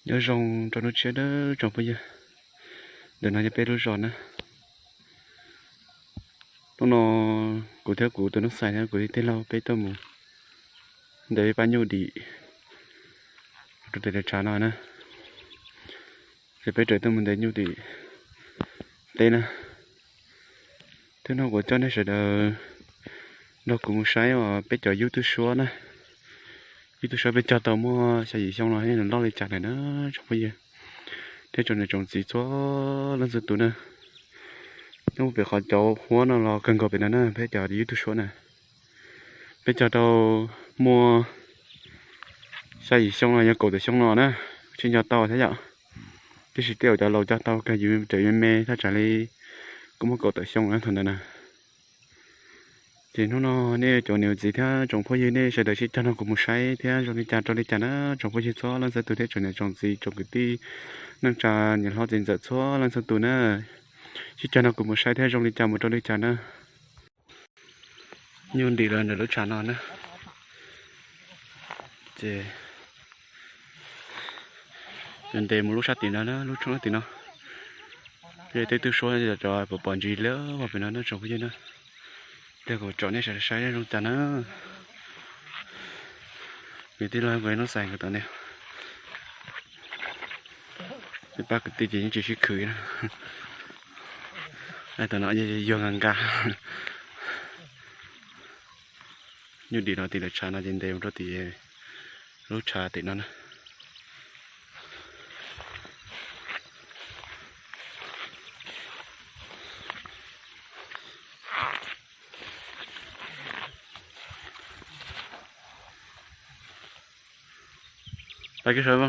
Nyob zoo rau hnub tshiab nawb tsoom phooj ywg. Ntawm no yog peb lub zos na. Hnub no kuv thiab kuv tus noob xais thiab kuv tij laug peb tuaj mus ntes pab nyuj dim rau tej tshav no na. Ces peb tseem tuaj mus ntes nyuj dim teb na. Thiab no kuv coj nej sawv daws nrog kuv mus saib peb cov YouTube suab na. YouTube suab peb cog tau muaj xya yim xyoo no nws loj li cas lawm na tsoom phooj ywg thiab tsoom niam tsoom txiv txhua leej txhua tus na. Nyob pem qhov cov huab no los kawg nkaus pem no na peb cov YouTube suab na. Peb cog tau muaj xya yim xyoo no yog kaum tawm xyoo no na, tsis nco tau thiab yom. Tiam sis tej zaum cov laus cog tau kawg yus tseem me me thaj tsam li kuj muaj kaum tawm xyoo na thaum ntawd na. Ces hnub no nej cov niam txiv thiab tsoom phooj ywg nej sawv daws sib cog nrog kuv mus saib thiab zoo li cas rau li cas na tsoom phooj ywg txhua leej txhua tus thiab tsoom niam tsoom txiv tsoom kwv tij neej tsa niam hlob txiv ntxawm txhua leej txhua tus na. Sib cog nrog kuv mus saib thiab zoo li cas mus rau li cas na. Nyuj ntim los ntawm lub tshav no na. Ces ntes mus lub sab tim no na, lub tshoob tim no. Peb tej tub suab cov pom pom ntsis liab vog pem no na tsoom phooj ywg na. Pliag kuv tsom nej saib saib zoo cas na. Nws tij laug kuv noob xais nkawd tom ntej. Peb pab kwv tij ces yeej tsis sib khwv na. Tom no yuag nka nka. Nyuj dim los tim lawv tshav no ces ntes mus rau tim lub tshav tim no na. Pab kib sawv.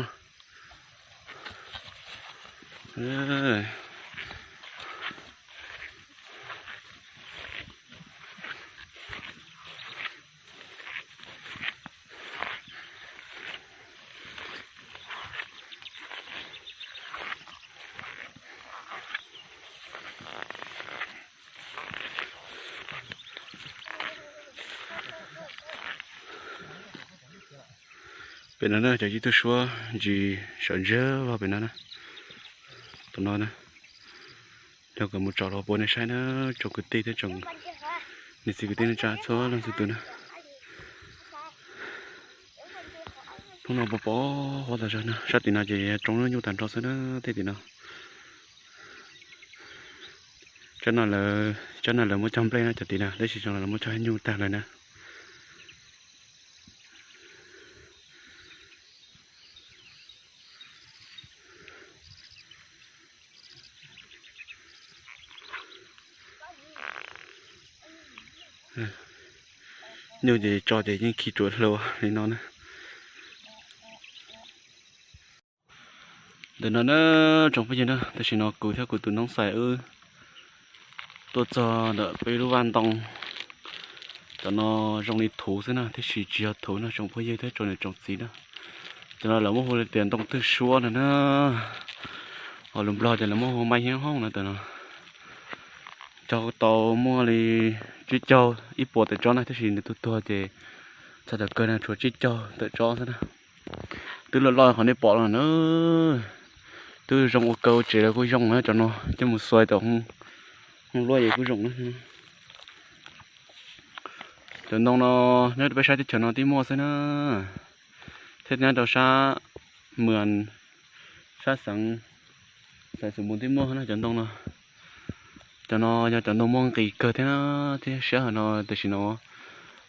Pem no na cov yib tug suab ntsis sawv ntsug vog pem no na. Tom no na, yog kom mus tsom los pua nej saib na, tsoom kwv tij thiab tsoom niam txiv kwv tij neej tsa txhua leej txhua tus na. Hnub no pom pom huab tas zog na, sab tim no ces tsoo nyuj tag nrho xwb na, tej tim no. Tsab no lawv, tsab no lawv muab cog nplej na cov tim no, tab sis tsoo no lawv muab cog nyuj tag lawm na. Nyuj ces tso ces yeej khi tsuav hlua li no na. Ntawm no na, tsoom phooj ywg na, tam sim no kuv thiab kuv tus noob xais wb tuaj txog ntawm peb lub vaj ntoo. Cov no zoo li thuv xwb na, tiam sis tsis yog thuv no tsoom phooj ywg thiab tsoom niam tsoom txiv na. Cov no lawv muab hu li tias ntoo twg suab no na. Ho lus Nplog ces lawv muab hu maj hiab hooj no tam no. Cog tau muaj li tsib caug ib puas tawm tsob na, tiam sis nws tuag tuag ces txog thaum kawg no tshuav tsib caug tawm tsob xwb na. Twb loj loj qhov nej pom no na. Twb zoo ua kaw ua tsev lawv kuj zoo na, cov no coj mus xuas tau hoo luaj es kuj zoo na. Cov ntoo no nyob rau peb sab teb chaws no twb muaj xwb na, thiab nyob rau sab Mws, sab xeev Xais Xus Npus twb muaj na cov ntoo no. Cov no yog cov ntoo muaj nqis kawg thiab na, thiab sab hauv no tam sim no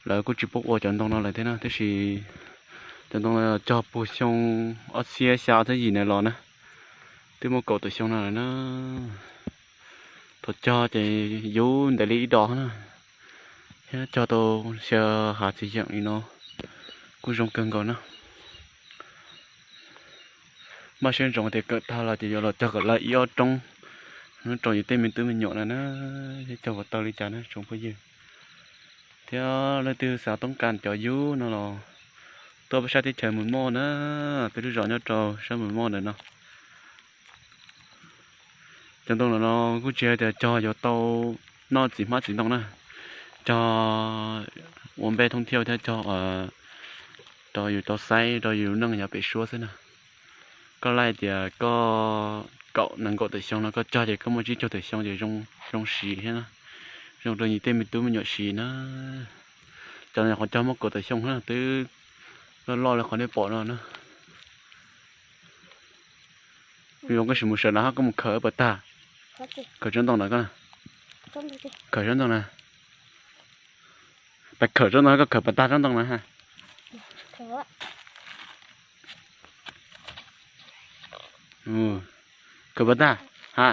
lawv kuj tsis pub ua cov ntoo no lawm thiab na, tab sis cov ntoo no cog puag xyoo ob txhiab xya ob txhiab yim na los na, twb muaj kaum tawm xyoo no lawm na. Thaum cog ces yub ntev li ib dos na, thiab cog tau xyaw hav txiv yeem li no kuj zoo kawg nkaus na. Maj siab ntsoov tias kawm tag los ces yuav los cog kom lawv ib ob roob, rau yus tej me tub me nyuam no na, thiab cog puas tau li cas na tsoom phooj ywg. Thiab leej twg xav toob kas cov yub no los tuaj peb sab teb chaws Mus Moj na, peb lub zos nyob rau sab Mus Moj ntawm no. Cov ntoo no no kuj tsis hais tias cog yuav tau noj txiv hmab txiv ntoo na, cog ua npej thoob thiaj thiab cog rau yus tau xaib rau yus neej yav pem suab xwb na. Koj laij tias koj kaum nees nkaum tawm xyoo no koj cog ces koj muaj tsib caug tawm xyoo ces zoo siv thiab na, zoo rau yus tej me tub me nyuam siv na. Cov no nyuam qhuav cog muaj kaum tawm xyoo na twb loj loj li qhov nej pom no na. Zoo koj sim mus sawv ntawd koj mus khawm puas tag? Khawm tsob ntoo ntawd koj, khawm tsob ntoo na. Pab khawm tsob ntoo koj khawm puas tag tsob ntoo na ha? Khawm puas tag ha?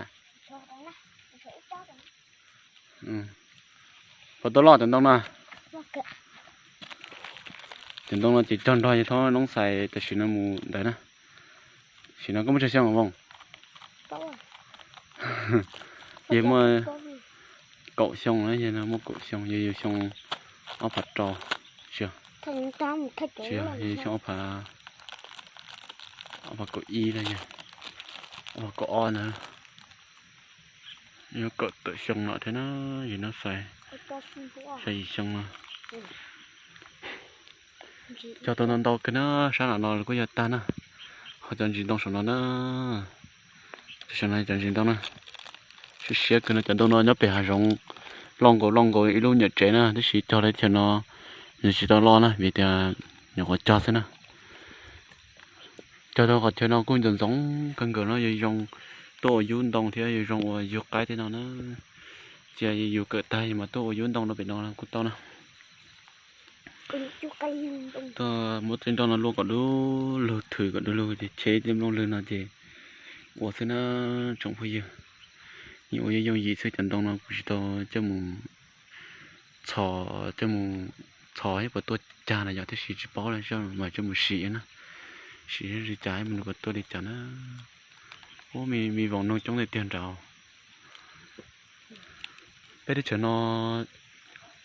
Puas tau loj cov ntoo no? Cov ntoo no ces cog nrog yawg Thoob Noob Xais tam sim no mus ntawd na. Tam sim no koj muaj tsawg xyoo Voos? Yawg muaj kaum xyoo na, yawg no muaj kaum xyoo, yawg yug xyoo ob phav rau, tsis yog, yawg yug xyoo ob phav, ob phav kaum ib na, yog ob phav kaum ob na. Yuav kaum tawm xyoo no thiab na, yawg Noob Xais xya yim xyoo no. Cog tau ntau ntau kawg na, sab nram no kuj yog tag na. Ho cov ntsis ntoo saum no na, saum no cov ntsis ntoo na, siab siab kawg no. Cov ntoo no nyob pem hav zoov, loj nkaus loj nkaus ib lub nyuam tsev na, tab sis cog li chaw no nws tsis tau loj na, vim tias nyuam qhuav cog xwb na. Cog tau qhov chaw no kuj ntxoov ntxoov kawg nkaus no, yog zoo tuaj ua yub ntoo thiab yog zoo ua yug qaib tej no na. Cia yus kawm tag yus mas tuaj ua yub ntoo rau pem no kuj tau na. Tuaj muab tej nroj no luaj kom du lug, thwm kom du lug ces cheb tej nplooj lwg no ces ua xwb na tsoom phooj ywg. Yeej ua yooj yooj yim xwb, cov ntoo no kuv tsis tau coj mus txhos, coj mus txhos thiab puas tuaj cag na yom, tab sis tsis paub li, mas coj mus sim na, sim li cas mus nws puas tuaj li cas na. Ub, me voos noog coob tiag tiag nraud. Peb teb chaws no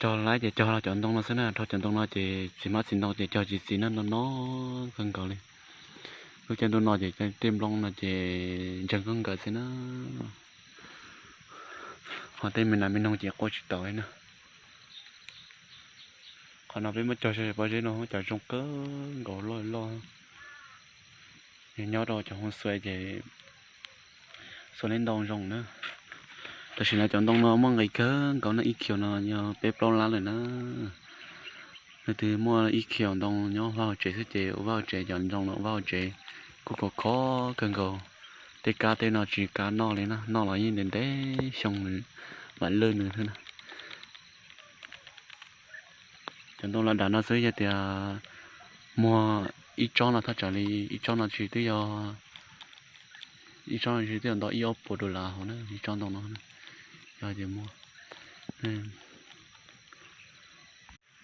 cog laib ces cog los cov ntoo no xwb na, rau cov ntoo no ces txiv hmab txiv ntoo ces cog tsis txiv na, no no kawg nkaus li. Lub caij ntuj no ces tej nplooj no ces ntseeg kawg nkaus xwb na. Ho tej me nas me noog ces quaj tsis taus li na. Qhov no peb muab cog sawv pob zeb no cov zoo kawg nkaus loj loj. Yog nyob rau cov hoob xua ces xua li ntau zoo na. Tam sim no cov ntoo no muaj nqis kawg nkaus na, ib khiaus no yog peb plaub lab lawm na. Leej twg muaj ib khiaus ntoo nyob vaj hauv tsev xwb ces ua vaj hauv tsev, cov ntoo no ua vaj hauv tsev kuj khov kho kawg nkaus. Tej kab tej no tsis kav noj li na, noj los yeej ntev ntev xyoo nws mam lwj nws xwb na. Cov ntoo los dav no xwb yog tias muag ib tsob no thaj tsam li ib tsob no tsis twb yog, ib tsob no tsis twb yog ntau ib ob puas dollar hauv na, ib tsob ntoo no yog tias muag.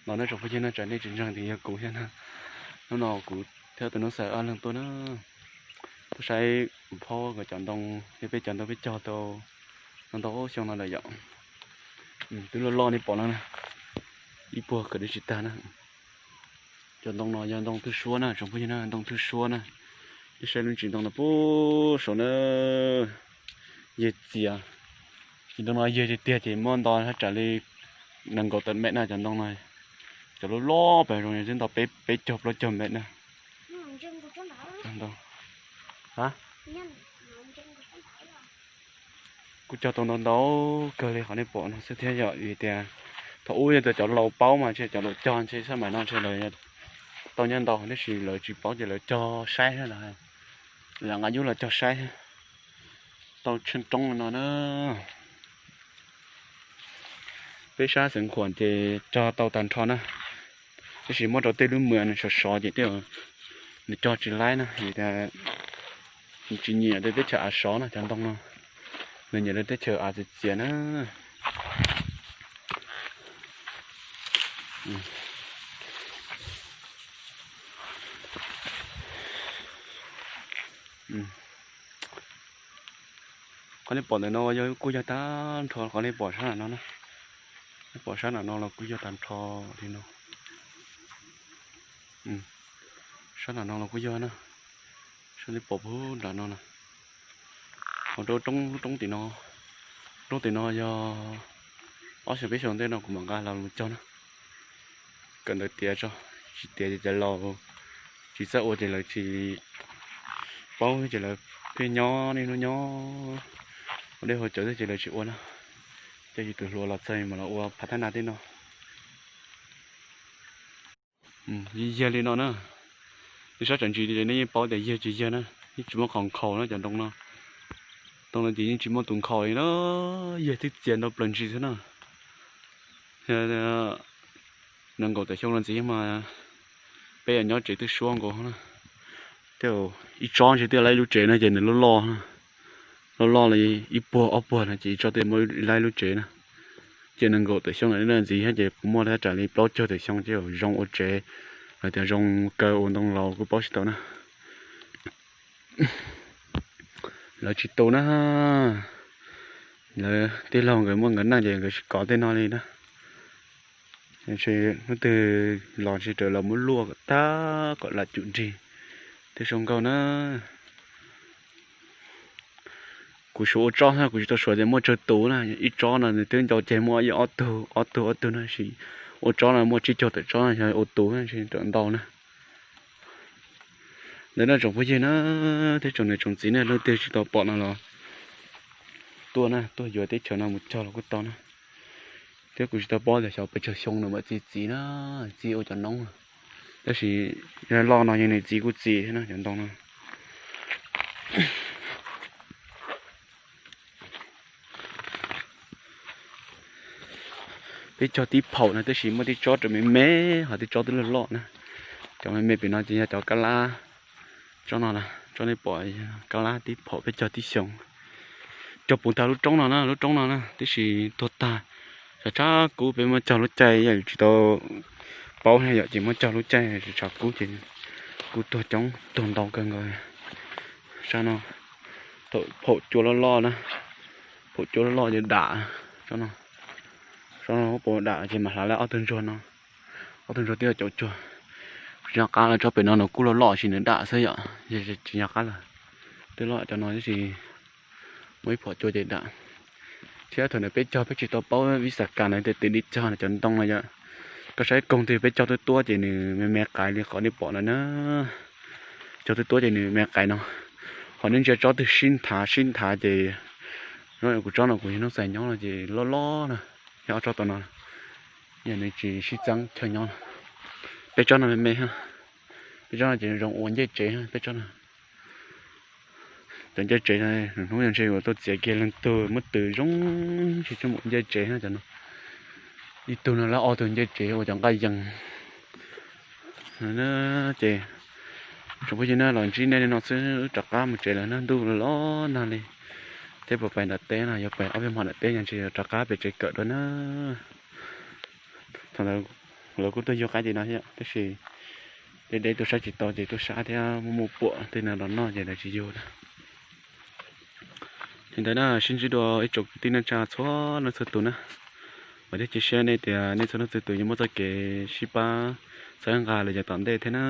No nej tsoom phooj ywg na, tsam nej tsis ntseeg tias yog kuv thiab na, hnub no kuv thiab tus noob xaws ob leeg tuaj na, tuaj saib kuv phob kom cov ntoo, yog peb cov ntoo peb cog tau ntau xyoo no lawm yom. Twb loj loj nej pom no na, ib puag kawm twb tsis tag na. Cov ntoo no yog ntoo thwj suab na tsoom phooj ywg na, ntoo thwj suab na. Nej saib lub ntsis ntoo no puag saum na, yawg txias. Ces ntoo no yawg tiag tiag ces muaj nto thaj tsam li nees nkaum tawm mev na cov ntoo no. Cov loj loj pem zoo twb nto peb caug plaub caug mev na. Kuj cog tau ntau ntau kawg li qhov nej pom no xwb thiab yom, vim tias thaum ub yog tias cov laus paub mas ntshe cov laus cog ntshe xab maim no ntshe lawv tau nyiaj ntau, tab sis lawv tsis paub ces lawv cog saib thiab lawv, lawv nqa yub los cog saib thiab. Tau tsheej roob no na. Peb sab Xeev Khuam ces cog tau tag nrho na, tab sis muab rau tej lub mws nws sov sov ces tej nws cog tsis laib na, vim tias nws tsis nyiam tej teb chaws av sov na cov ntoo no, nws nyiam tej teb chaws av txias txias na. Qhov nej pom ntawm no yog kuj yog tag nrho qhov nej pom sab nram no na. Nej pom sab nram no los kuj yog tag nrho li no. Sab nram no los kuj yog na. Sab nej pom puag nram no na. Ho rau roob, lub roob tim no, roob tim no yog ob xyoos peb xyoos ntej no kuv mam nqa los mus cog na. Kawm ntawv tiav tso, tsis tiav ces cov laus tsis txawj ua ces lawv tsis, paub ces lawv pheej nyob niaj hnub nyob ua dej haus cawv xwb ces lawv tsis ua na. Ces yus tus hluas los txog mas los ua phav thab na tej no. Yog yag li no na, nej saib tsam ntsis li nej yeej paub tias yag tsis yag na, yeej tsis muaj qhov nkhaus na cov ntoo no. Ntoo no ces yeej tsis muaj tus nkhaus li na, yag twb txias nrau plaws ntsis xwb na. Nees nkaum tawm xyoo no ntxiv mas peb yuav nyob tsev twb suab nkaus na. Tej ib tsob ntshe twb laib lub tsev no ces nws loj loj, loj loj li ib puag ob puag no ces ib tsob twb muaj laib lub tsev na. Ces nees nkaum tawm xyoo no ntxiv ces kuv muaj thaj tsam li plaub caug tawm xyoo ces zoo ua tsev, hais tias zoo kaw ua ntoo laus kuj paub tsis tau na. Lawv tsis tu na, lawv tij laug nkawd muaj nkawd neej ces nkawd tsis kov tej no li na. Hnub twg los ntshe raws los muab luaj kom tag kom lam cum nrig thiaj zoo nkauj na. Kuv suav ua tsob xwb, kuv tsis tau suav tias muaj tsawg tus na. Ib tsob no nws twb ncau ceg muaj ib ob tug ob tug ob tug no, tab sis ua tsob no muaj tsib caug tawm tsob no, yog ua tus ntshe raws ntau na. Ntawd no tsoom phooj ywg na, thiab tsoom niam tsoom txiv na, leej twg tsis tau pom no los tuaj na, tuaj yuav teb chaws no mus cog los kuj tau na. Thiab kuv tsis tau paub tias xyov pes tsawg xyoo nws mam txi txiv na, txi ua cov noob. Tab sis yog loj no yeej nws txi kuj txi thiab na cov ntoo no. Peb cog tib phaum no tab sis muaj tib tsob raws me me, ho tib tsob twb loj loj na. Cov me me pem no ces yog cov kab lab. Tsob no, tsob nej pom kab lab tib phaum peb cog tib xyoos. Cog puv tag lub roob no na, lub roob no na, tab sis tuag tag. Tshav tshav kub peb muab cog lub caij yam tsis tau paub na yom, ces muab cog lub caij tshav kub ces kuj tuag coob tuag ntau kawg nkaus. Sab no thaum phaum cua loj loj na, phaum cua loj loj ces dam. Tsob no, tsob no pom dam ces mam hlav lawm ob tug ntsuag no. Ob tug ntsuag twb caum cuag. Tsis nco qab lawm, tsob pem no nws kuj loj loj sis nws dam xwb yom, tsis nco qab lawm. Twb loj cov no tab sis muaj ib phaum cua ces dam. Thiab thaum ntawd peb cog peb tsis tau paub vib xas kas na, tes tes li cog na cov ntoo no yom. Koj saib koog twg peb cog tuab tuab ces nws me me qaiv li qhov nej pom no na. Cog tuab tuab ces nws me qaiv no. Ho nej ntsia tsob twg sib nthav sib nthav ces, kuv tsob no kuv yog noob xais nyob no ces loj loj na. Yog ob tsob tom no, yog nws tsis sib txeeb chaw nyob. Peb tsob no me me, peb tsob no ces zoo ua ncej tsev peb tsob no. Cov ncej tsev no hnub nyoog ntshe yuav tuaj txiav kiag leej twg muab tws zoo, ntshe tsob mus ncej tsev cov no. Ib tug no lawm ob tug ncej tsev ua cov nqaij yees. Ces tsoom phooj ywg na, los ntsib nej li no xwb, wb rov qab mus tsev lawm na, ntuj los los nag li. Thiab puas pais nram teb no, yog pais ob peb hmo nram teb no ntshe yuav rov qab pem tsev kawm dua na. Thaum ntawd lawv kuj tuaj yug qaib tim no thiab, tab sis deb deb tuaj saib tsis tau ces tuaj sab thiab muaj muaj puam tej no los noj ces lawv tsis yug na. Li ntawd na, sib ntsib dua ib tsoom kwv tij neej tsa txhua leej txhua tus na. Vam thiab cia siab nej tias nej txhua leej txhua tus yuav muaj txoj kev sib pab txhawb nqa los yav tom ntej thiab na.